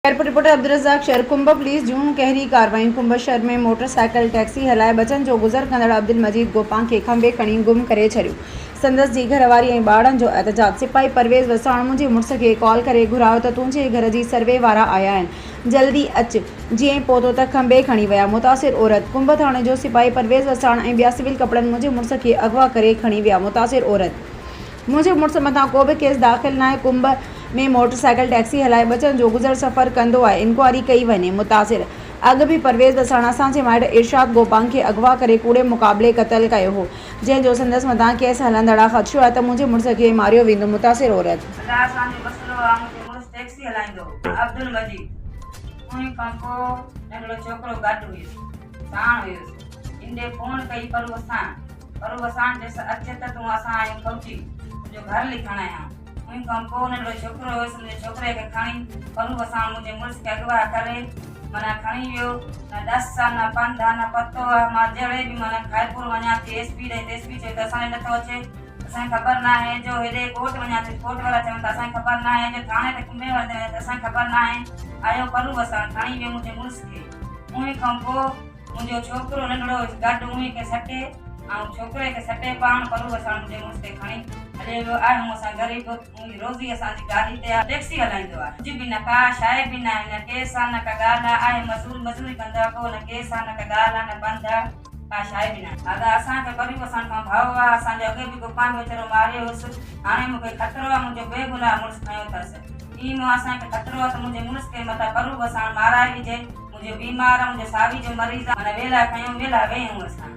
Khairpur, reporter Abdul Razzaq شر، ڪنب police جون قهري ڪارروايون، ڪنب شھر ۾ موٽر سائيڪل ٽيڪسي هلائي ٻچن جو گذر ڪندڙ عبدالمجيد گوپانگ کي کنڀي کڻي گم ڪري ڇڏيو، سندس جي گهر واري ۽ ٻارڙن جو احتجاج، سپاهي پرويز وساڻ منهنجي مڙس کي ڪال ڪري گهرايو ته تنهنجي گهر جي سروي وارا آيا آهن جلدي اچ، جيئن ئي پهتو ته کنڀي کڻي ويا، متاثر عورت، ڪنب ٿاڻي جو سپاهي پرويز وساڻ ۽ ٻيا سول ڪپڙن منهنجي مڙس کي اغوا ڪري کڻي ويا، متاثر عورت. منهنجي مڙس مٿان ڪو به ڪيس داخل ناهي، ڪنب ۾ موٽر سائيڪل ٽيڪسي هلائي ٻچن جو گذر سفر ڪندو آهي، انڪوائري ڪئي وڃي، متاثر اڳ به پرويز وساڻ اسان جي مائٽ ارشاد گوپانگ کي اغوا ڪري ڪوڙي مقابلي قتل ڪيو هو، جنهن جو سندس مٿان ڪيس هلندڙ آ، خدشو آهي ته منهنجي مڙس کي ماريو ويندو، متاثر عورت. ادا اسان جو مسئلو آ منهنجو مڙس ٽيڪسي هلائيندو هو عبدالمجيد انهي کان پو ننڍڙو ڇوڪرو گڏ هيس ساڻ هيس ان ڏي فون ڪئي پر وساڻ پر وساڻ چيس، اچ ته تون اسان آهيون فوجي، تنهنجو گهر لکڻ آيا. انهي کان پوء ننڍڙو ڇوڪرو هيس، منهنجي ڇوڪري کي کڻي، پرو وساڻ منهنجي مڙس کي اغوا ڪري، معنيٰ کڻي ويو. نه ڏس آ، نه پنڌ آ، نه پتو آ. مان جهڙي به معنيٰ خيرپور وڃان ٿي ايس پي ڏي ته ايس پي چوي ته اسان ڏي نٿو اچي، اسان کي خبر ناهي جو هيڏي ڪورٽ وڃان ٿي، ڪورٽ وارا چون ته اسان کي خبر ناهي جو ٿاڻي تي کنڀي وارن تي وڃان ته اسان کي خبر ناهي. آيو پرو وساڻ کڻي ويو منهنجي مڙس کي. انهي کان پوء. منهنجو ڇوڪرو ننڍڙو هيس گڏ انهي کي سٽي ۽ ڇوڪري کي سٽي پاڻ پرو وساڻ منهنجي مڙس کي کڻي هليو ويو آهيون اسان غريب منهنجي روزي اسان جي گاڏي تي آهي ٽيڪسي هلائيندو آهي ڪجهه به نه ڪا شيء به ناهي نه ڪيس آهي نه ڪا ڳالهه آهي آهي مزور مزوري ڪندو آهي ڪو نه ڪيس آهي نه ڪا ڳالهه آهي نه پنڌ آهي ڪا شيء به ناهي دادا اسان کي پرو وساڻ کان ڀؤ آهي اسان جو اڳي به گپان ويچارو ماريو هيس هاڻي مون کي خطرو آهي منهنجو بيگناهه مڙس کنيو اٿس ايئن مون اسان کي خطرو آهي ته منهنجي مڙس کي متان پرو وساڻ مارائي وجهي منهنجو بيمار آ، منهنجو ساوي جو مريض آ، معنيٰ ويلا کنيون ويلا ويهون اسان.